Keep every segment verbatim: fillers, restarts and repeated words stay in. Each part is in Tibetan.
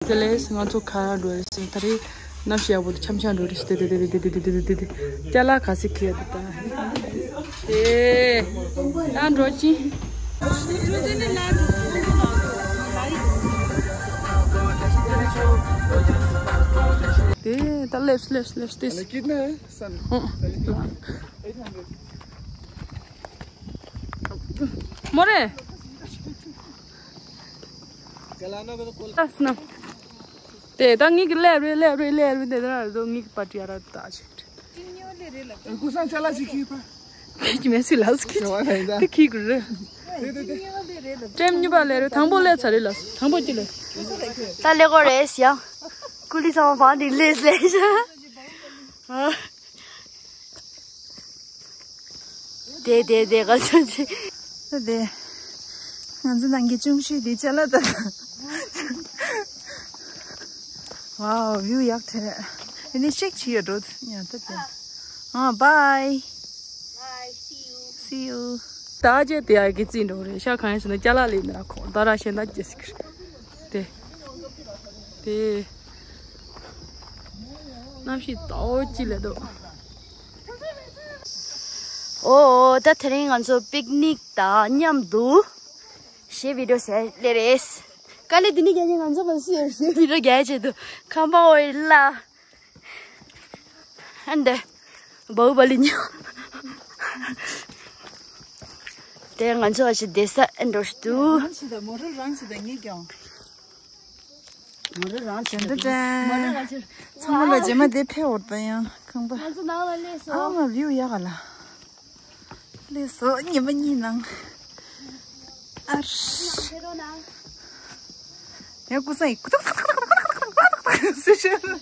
དེ་ལས་ང་ཚོ་ག་ར་འགྲོ་རེད་ཟེར། ད་རེས་གནམ་གཤིས་ཡག་པོ་འདུག་འཆམ་འཆམ་འགྲོ་རེད་ཟེར། དེ་དེ་དེ་ཅ་ལག་ག་ཚོད་ཁྱེར་ཡོད་འདུག་ད། དེ་ད་འགྲོ་ཅི། དེ་ད་སླེབས་སླེབས་སླེབས་ཏེ། མོ་རེ། དེ་ད་ངེད་ཀྱི་སླེབས་རེད་སླེབས་རེད་སླེབས་རེད། དེ་ད་ར་ང་ཚོ་ངེད་ཀྱི་པར་ཊི་ཡར་ད་ཆེ། ཀུ་སང་ཅ་ལག་ཅིག་ཁྱེར་པ། ཁྱེད་ཀྱི་མེ་སི་ལ་སི་ཁྱེད་ཀྱི་དེ་ཁྱེར་དགོས་རེད། དེ་དེ་དེ། ཀྲེམ་གཉིས་པ་ལས་རེད། དང་པོ་ལས་ཚར་རེད་ལ། དང་པོ་ཅི་ལས། ད་ལས་གོ་རེད་ཡང་། ཀུ་ལི་ཚང་མ་བང་དེ་ལས་ལས་ཤ། དེ་དེ་དེ་ག་ཚོད་ཅི། དེ། ང་ཚོ་ནང་གི་ཅུང་ཤོས་དེ་ཅ་ལག་ད། ཝའོ་བིའུ་ཡག་ཐལ། དེ་ནས་ཤེག་བྱེད་ཡོད་འགྲོ་ཉ་ད་དེ། ཨ་bye. Bye, see you. See you. ད་ཅེ་དེ་ཡ་གི་རྩིས་འགྲོ་རེད་ཤག་གང་ཡིན་ཟེར་ན་ཅ་ལག་ལས་ནི་ར་ཁོ་ད་ར་ཤེས་ད་ཅེ་སི་ཀི་རེད། དེ། དེ། གནམ་གཤིས་དྭོགས་ཅིག་ལས་འདུག་ཨོ་ཨོ་ད་དེ་རིང་ང་ཚོ་པིག་ནིག་དང་མཉམ་དུ་གཞས་བི་ཌི་ཡོ་ཟེར་ལེ་རེད། དཀའ་ལས་འདི་ནི་རྒྱ་ཉིན་ང་ཚོ་ག་སུ་ཡོད་གཞས་བི་ཌི་ཡོ་རྒྱ་ཆེད་དུ་ཁམས་པ་འོ་ཡི་ལ། ཨ་འདི་བའུ་བ་ལི་ཉོ། དེ་ང་ཚོ་ཨ་ཅེ་བསྡད་ས་ཨེ་འགྲོ་ཞིག་འདུག་རང་ཞིག་དང་མོ་ར་རང་ཞིག་དང་ངེད་ཀྱང་། མོ་ར་རང་ཞིག་དང་། ཚང་མ་ལ་རྗེས་མ་དེ་ཕེབས་འོར་ད་ཡང་ཁང་པ། ང་ཚོ་ནང་ལ་སླེབས་སོང་། ཨ་མ་བིའུ་ཡག་ག་ལ། སླེབས་སོང་ཉི་མ་གཉིས་ནང་། ཨར། ཕེབས་རོགས་གནང་། ཡང་ཀུ་སང་ཡིག་ཀུ་ཏག་ཏག་ཏག་ཟེར་ཤར།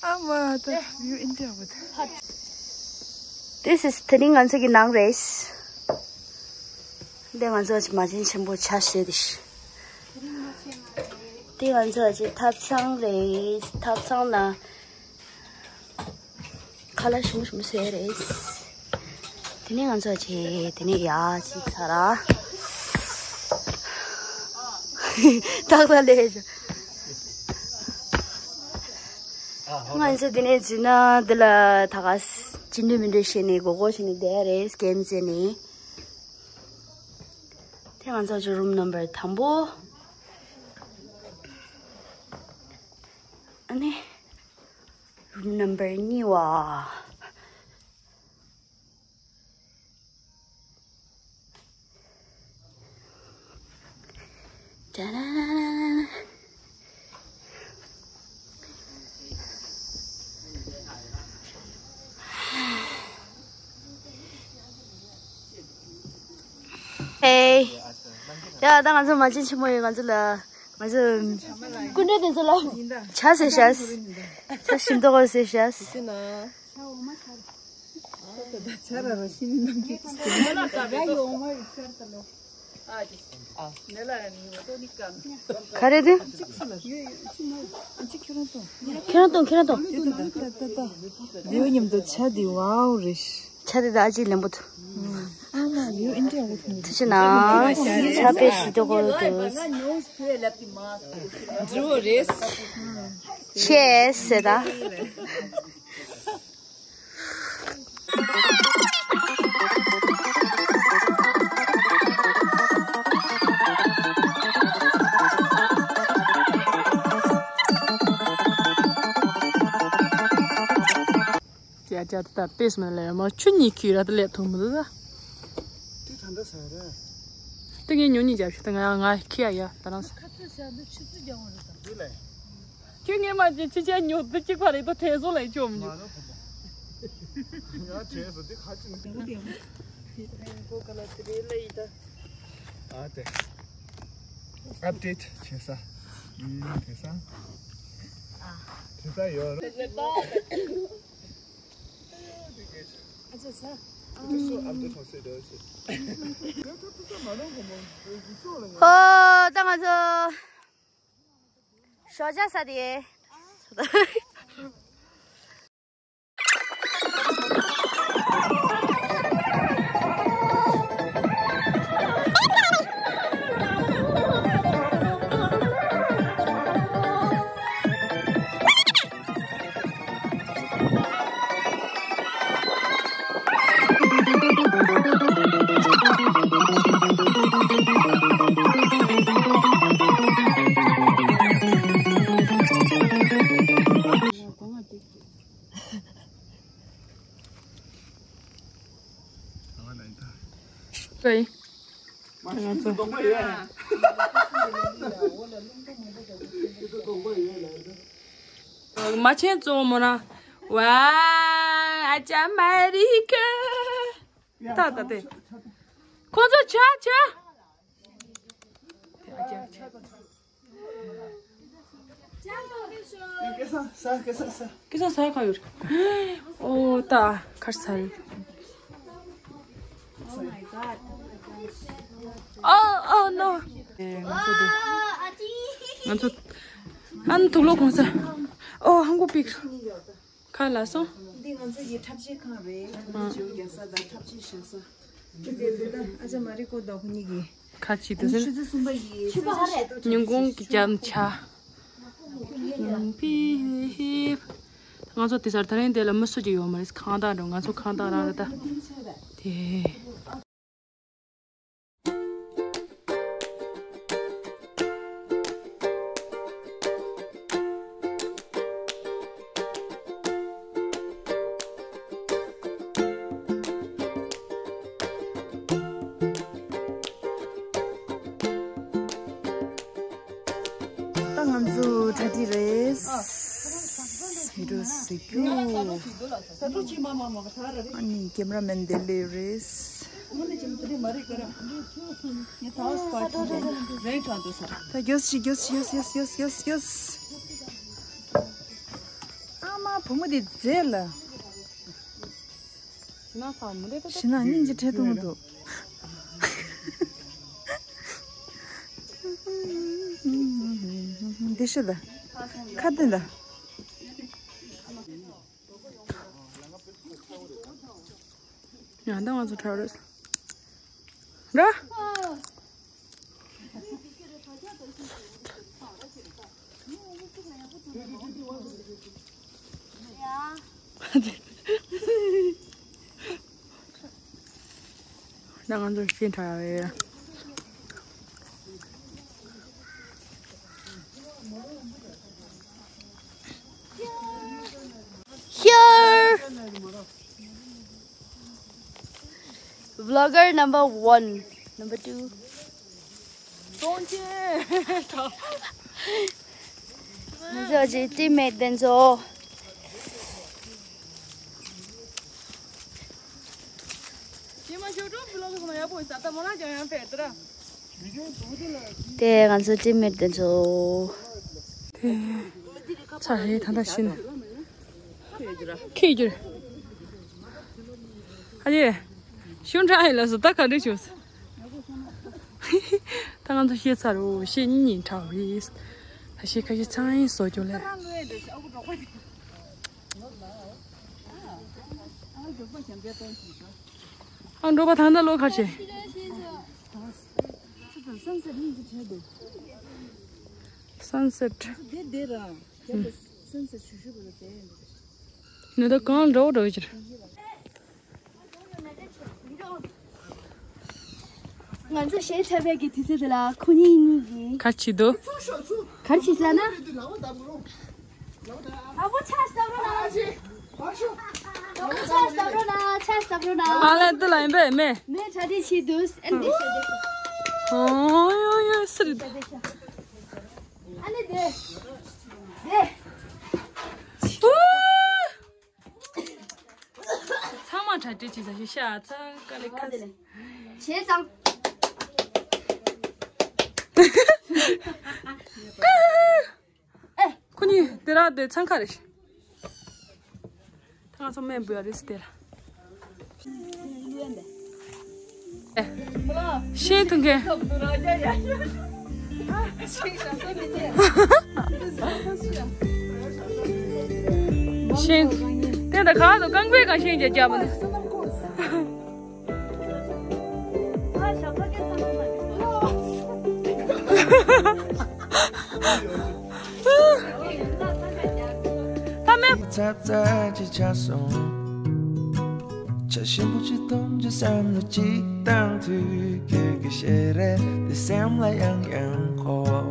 ཨ་མ་ད་བིའུ་ཨིན་ཏྲ་བུད། This is དེ་རིང་ང་ཚོ་གི་ནང་རེད། འདི་ང་ཚོ་གི་མ་བྱན་ཆེན་པོ་ཆ་ཤས་དེ་ཤི། འདི་ང་ཚོ་གི་ཐབ་ཚང་རེད། ཐབ་ཚང་ན། ཁ་ལག་ཞིམ་པོ་ཞིམ་པོ་བཟོས་རེད། དེ་ནས་ང་ཚོ་བྱས་དེ་ནས་ཡག་ཅིག་ཚར། ཏག་ཏག་ལས། ང་ཚོ་དེ་ནས་འཛུལ་ན་འདི་ལ་ད་ག་ཅི་འདྲ་མི་འདྲ་བྱས་ནས་མགོ་སྐོར་བྱས་ནས་བསྡད་རེད་སྐེམ་རྩེ་ནས། དེ་ང་ཚོ་ཅི་རུམ་ནམ་བར་དང་པོ། ཨ་ནི། རུམ་ནམ་བར་གཉིས་པ། ཅ་ལ་ལ་ལ་ལ། ཧེ། ཡ་ད་ང་ཚོ་མ་བྱན་ཆེན་མོ་ཡིན། ང་ཚོ་ལ། ང་ཚོ་སྐུ་མགྲོན་དེ་ཚོ་ལ་ཇ་ཟེར་ཤག་ཇ་ཞིམ་མདོག་ཁ་ཟེར་ཤག་ག་རེ་དེ། ཁྱེད་རང་གཏོང་། ཁྱེད་རང་གཏོང་། ལིའུ་མཉམ་དུ་ཇ་འདི་ཝའོ་རེད། ཇ་དེ་ད་ཨ་ཅེ་ལེན་པོ་འདུག་ཨ་མ་ལིའུ་ཨིན་ཏྲ་བུད། ཐུགས་རྗེ་གནང་། ཇ་དཔེ་ཞིམ་མདོག་ཁ་འདུག་ཆེས་ཟེར་ད། ཅ་ཅ་ད་དཔེ་སྨན་ལས་མ་ཆུ་གཉིས་ཁྱུ་ར་ད་ལས་ཐུང་མི་འདུག་ད། དེ་ད་འདྲ་ཟ་རེད། དེ་ངས་ཉོ་གཉིས་རྒྱབ་ཤི་ད་ང་ང་ཁྱི་ཡ་ཡ་ད་རང་ཟ། ཁ་ཚོད་ཟ་འདུག་ཆུ་ཚོད་རྒྱག་འོང་རེད་ད། དེ་ལས། ཁྱོད་ངས་མ་ཅི་ཅི་ཅ་ཉོ་འདི་གཅིག་པ་རེད་དོ་དྲན་སོང་ལ་ཅོམ་ཉོ། ང་དྲན་སོང་འདི་ཁ་ཅི་ནི། ཨ་དེ། ཨབ་ཌེཊ་བྱེད་ས། ཨུམ་བྱེད་ས། བྱེད་ས་ཡོད་རེད། ཧོ་ད་ང་ཚོ་ཞོགས་ཇ་ཟ་དེ། མ་ཆེན་གཙོ་བོ་མོ་རང་། ཝ། ཨ་ཅག་མ་རི་ཀ་ད་ད་དེ། ཁོ་ཚོ་ཆ་ཆ། སྐལ་བཟང་ཟ། སྐལ་བཟང་ཟ། སྐལ་བཟང་ཟ་ག་ཡོད། ཨོ་ད་ཁར་ཟ། ཨོ་ཨོ་ནོ། ང་ཚོ་དེ། ང་ཚོ་ཨན་དུག་ལོག་གོང་ས། ཨོ་ཧང་གོ་པིག་ཁ་ལ་སོང་། འདི་ང་ཚོ་ཡི་འཁྲབ་ཆས་ཁང་རེད། ཁོ་ཚོ་བྱིའུ་རྒྱག་ས་དང་འཁྲབ་ཆས་བཞག་ས། འདི་འདི་ད་ཨ་ཅག་མ་རི་ཀོ་དང་ཁོ་གཉིས་ཀྱི། ཁ་ཅིག་ཏུ་ཟེར། ཆུ་ཚོད་གསུམ་པ་ཡི་ཉིན་གུང་གི་རྒྱབ་ཆ། ང་ཚོ་དེ་སར་ད་རིང་དེ་ལ་མི་སུ་ཅིག་ཡོད་མ་རེད། ཁང་བདག་འགྲོ། ང་ཚོ་ཁང་བདག་རང་རེད་ད། དེ། ད་ང་ཚོ་གྲ་སྒྲིག་རེད། ཧི་རོ་སི་ཀྱུ། ཨ་ནི་ཀེམ་ར་མེན་དེ་ལེ་རེད། ད་གྱོས་ཤི་གྱོས་ཤི་གྱོས་གྱོས་གྱོས་གྱོས། ཨ་མ་བུ་མོ་དེ་མཛེས་ལ། ཞི་ན་སྙིང་རྗེ་ཁྲེལ་གཏོང་འདུག་འདི་ཤི་ལ། ཁ་བདེ་ལ། ཡང་ད་ང་ཚོ་ཁྲ་རེད། ར། ད་ང་ཚོ་ཤིང་ཁྲ་རེད། Here. Vlogger number one, number two. ང་ཚོ་ཅི་ཊིམ་མེཊ་དེ་ཚོ། དེ་ང་ཚོ་ཊིམ་མེཊ་དེ་ཚོ། དེ། ཚ་རེད་ད་ལྟ་ཤི་ན། ཁྱེད་ཀྱིས། ཨ་ཡེ། ཤུན་ཁྲ་ཡིན་ལ་སོ་ད་ག་འདྲ་བྱུང་སོ། ད་ང་ཚོ་ཤི་ཚར་རོ། ཤི་གཉིས་ཁྲ་བིས། ད་ཤི་ཁ་ཤི་ཚང་ཡིན་སོ་ཅོ་ལེ། ཨ་འགྲོ་པ་ད་ལྟ་ལོ་ཁ་ཆེ། སན་སེཊ། ནི་ད་གང་འདྲ་བོ་འདྲ་བོ་ཅིར། ང་ཚོ་གཞས་འཁྲབ་པའི་གི་དུས་ཚོད་དེ་ལ་ཁོ་གཉིས་གཉིས་ཀྱིས། ག་ཅི་འདུག་ག་རེ་བྱེད་ལ་ན། ཨ་བོ་ཆ་ཞབས་རོ་ལ། ཨ་བོ་ཆ་ཞབས་རོ་ལ། ཆ་ཞབས་རོ་ལ། ཨ་ལས་འདི་ལ་ཡིན་པས་མེ། མེ་གྲ་སྒྲིག་བྱེད་དུས་ཨན་དེ་ཤ་དེ་ཤ། ཨོ་ཡོ་ཡོ་སི་རི། ཨ་ནི་དེ། དེ། ཚང་མ་གྲ་སྒྲིག་བྱེད་ས་ཞིག་ཤ་ཚ་ཀ་ལེ་ཁ་ལེ། བྱས་ཙང་། ཨེ། ཁོ་གཉིས་དེ་ར་དེ་འཚང་ཁ་རེད། ད་ང་ཚོ་སྨན་འབུལ་ཡ་རེད་ཟེར་དེ་ལ། ཤེས་ཐུང་གེ། ཤེས། དེ་ད་ག་དུ་རྐང་པའི་གང་ཤེས་ཀྱི་རྒྱབ་ནས། ད་མེད། ཚ་ཚ་ཅིག་ཆགས་སོང་། ཆ་ཞིམ་པོ་ཅིག་འཐུང་རྒྱུ་བསམ་བློ་ཅིག་བཏང་དུས། ཁྱོད་ཀྱི་ཞལ་རས་འདི་སེམས་ལ་ཡང་ཡང་འཁོར།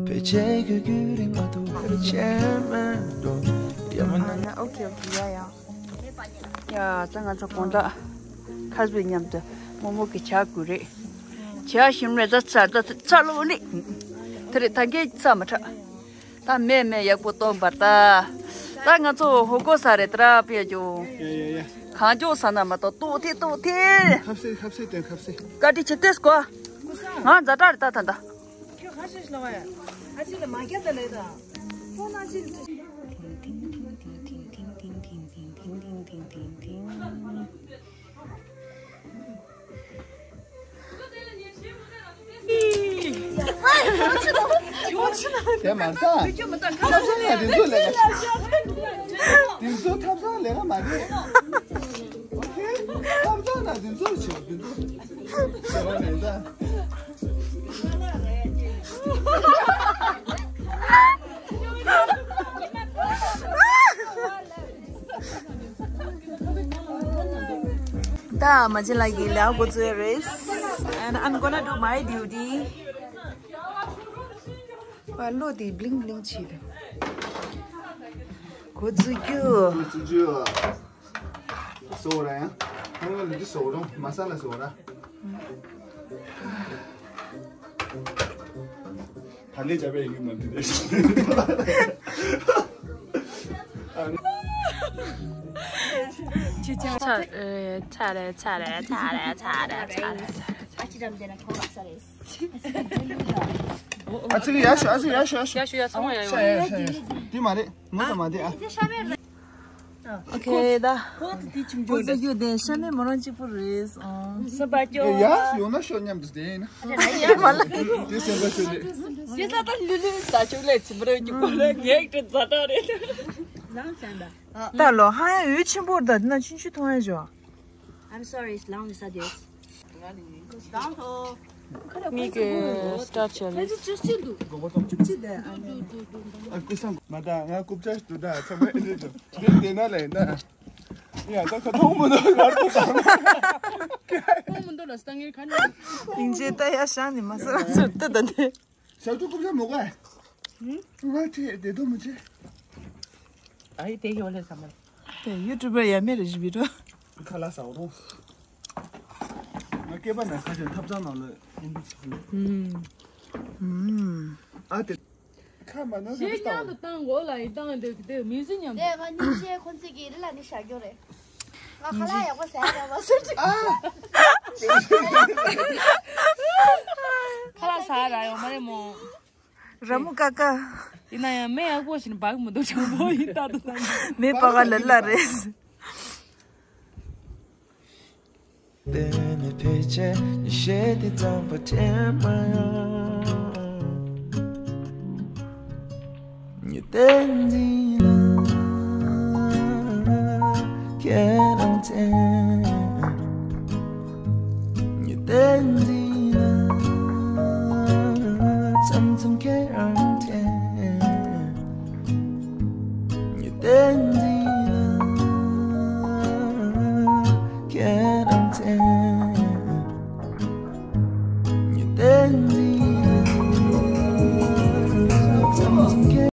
ཕལ་ཆེར་ཁྱོད་ཀྱི་རིང་མ་གཏོགས་ཕལ་ཆེར་མི་འགྲོ། ཡ་མ་ན། ཨོ་ཁེ་ཨོ་ཁེ། ཡ་ཡ། ཡ་ད་ང་ཚོ་དགོང་དག་ཁ་སྦི་མཉམ་དུ་མོག་མོག་གི་ཇ་བསྐོལ་རེད། བྱ་ཞིམ་རེད། ད་ཚ་ད་ཚ་ལོ་ནི། དེ་རེད། ད་གའི་ཚ་མ་ཁྲག་ད་མེད་མེད་ཡག་པོ་གཏོང་བར་ད། ད་ང་ཚོ་ཧོ་གོ་ས་རེད་ད་ར་པེ་ཅུ། ཡ་ཡ་ཡ། གང་ཅོག་ས་ན་མ་གཏོགས་ཏོག་ཐེ་ཏོག་ཐེ། ཁབ་སེ་ཁབ་སེ་དོན་ཁབ་སེ། བཀའ་དྲིན་ཆེ་ཏེས་གོ། ང་ཛ་དྲག་རེད་ད་ད་ད། ཁྱོད་ཁ་ཤས་ལ་བ་ཡ། ཨ་ཅི་ལ་མ་རྒྱ་ད་ལེ་ད། ཁོ་ན་ཅི་ལ། དེ་མ་ཚད། ཐབ་ཚང་ལ་དེ་ཚོ་ལས་ཀ། དེ་ཚོ་ཐབ་ཚང་ལས་ཀ་མ་རེད། ཨོ་ཁེ། ཐབ་ཚང་ལ་དེ་ཚོ་བྱེད་དེ་ཚོ་བྱེད་པ་མེད་ད། ད་མ་ཅི་ལ་གི་ལ་འགོ་ཚུགས་རེད། And I'm gonna do my duty. ཨ་བློ་དེ་bling bling བྱེད་དེ། འགོ་ཚུགས་རྒྱུ། འགོ་ཚུགས་རྒྱུ། སོ་ར་ཡང་། ཁོང་ལ་འདི་སོ་ར་མ་ས་ལ་སོ་ར། ད་ལས་བྱ་བའི་ཡིག་མ་འདི་རེད། ཚ་རེད་ཚ་རེད་ཚ་རེད་ཚ་རེད་ཚ་རེད། ཨ་ཅི་རམ་དེ་ན་ཁོ་ར་ས་རེད། ཨ་ཙི་གི་ཡ་ཤོ་ཨ་ཙི་གི་ཡ་ཤོ་ཡ་ཤོ། ཡ་ཤོ་ཡ་ཚང་མ་ཡ་ཤོ་ཡ་ཡ་ཤོ་ཡ་ཤོ། འདི་མ་རེད་ངོ་ཚ་མ་འདི་ཨ། ཨོ་ཁེ་ད། ཁོ་ཚོ་དེ་ཆུང་ཆུང་རེད། ཁོ་ཚོ་རྒྱུ་དེ་ཤ་མེད་མོ་རང་གཅིག་པུ་རེད། སུ་པ་ཅོ། ཡ་ཡོང་ན་ཤོ་མཉམ་དུ་བསྡད་ཡིན་ན། ཡ་མ་ལ། དེ་སེམས་པ་ཤོ་ལེ། ཅི་ས་ད་ལུ་ལུ་ད་ཅོ་ལེ་ཚིམ་རེ་རྒྱུ་ཁོ་ལ་ངེག་ཏུ་ཛ་དྲག་རེད། ལང་ཟན་ད། ད་ལོ་ཧ་ཡ་འོད་ཆེན་པོ་ད་དེ་ན་ཆུང་ཆུང་མཐོང་ཡ་ཞོ། I'm sorry, it's long, it's not this. ངེད་ཀྱི་སི་ཊར་ཆེ་ལེ། ཨ་ཀུ་སང་མ་ད་ང་རྐུབ་ཆ་ཞིག་འདུག་ད་ཚང་མ་ཨེ་འདྲ་འདུག་དེ་དེ་ན་ལས་ད། ཡ་ད་ཁ་ཐོག་མ་འདུག་ང་རྐུབ་དང་། ཐོག་མ་འདུག་ལ་སང་ངེར་ཁ་ནས། ཡིན་ཅེ་ད་ཡ་ཤང་ནི་མ་ས་རང་ཚོར་ཏི་ད་དེ། ཞབས་ཏུ་རྐུབ་ཆ་མོ་ག་ཧུམ། ང་དེ་བདེ་དོ་མོ་ཆེ། ཨ་ཡི་དེ་ཡོད་ལེ་ས་མ། དེ་ཡུ་ཊུབ་པར་ཡ་མེ་རེ་ཞིག་བི་ཌིའོ། ཁ་ལག་ཟ་འོ་རུང་། ང་སྐེད་པ་ན་ཁ་ཤས་ཐབ་ཚང་ནང་ལ་ཨེ་འདི་ཆགས་ནས། ཧུམ། ཧུམ། ཨ་དེ། ཁ་མ་ན་ཞེས་ཁ་ཤས་མཉམ་དུ་བཏང་གོ་ལ་ཡི་བཏང་དེ་དེ་མིའུ་ཟི་ཉམ་དེ་ང་གཉིས་ཤེས་ཁོ་ཚིག་གི་རི་ལ་ནི་བཞག་རྒྱུ་རེད། ང་ཁ་ལག་ཡག་པོ་ཟ་ཡ་རེད་བ་སུ་ཁ་ལག་ཟ་ཡ་ར་ཡོང་མ་རེད་མོ། ར་མོ་ཀ་ཀ། ཡིན་ན་ཡང་མེ་ཡག་པོ་ཞིག་འབག་མི་འདུག་དྲང་པོ་ཡིན་ད་དུ་ད། མེ་པ་ག་ལ་ལ་རེད། དེ་ནས་ཕལ་ཆེར་ཉི་ཤེས་དེ་ཙམ་པ་དྲན་མ་ཡོང་། ཉི་ཟླ་འདི་ན་ཁྱེད་རང་དྲན། ཉི་ཟླ་འདི་ན་མཚམས་མཚམས་ཁྱེད་རང་དྲན། ཉི་ཟླ་འདི་ན་ཁྱེད་རང་དྲན། ཉི་ཟླ་འདི་ན་མཚམས་མཚམས་ཁྱེད།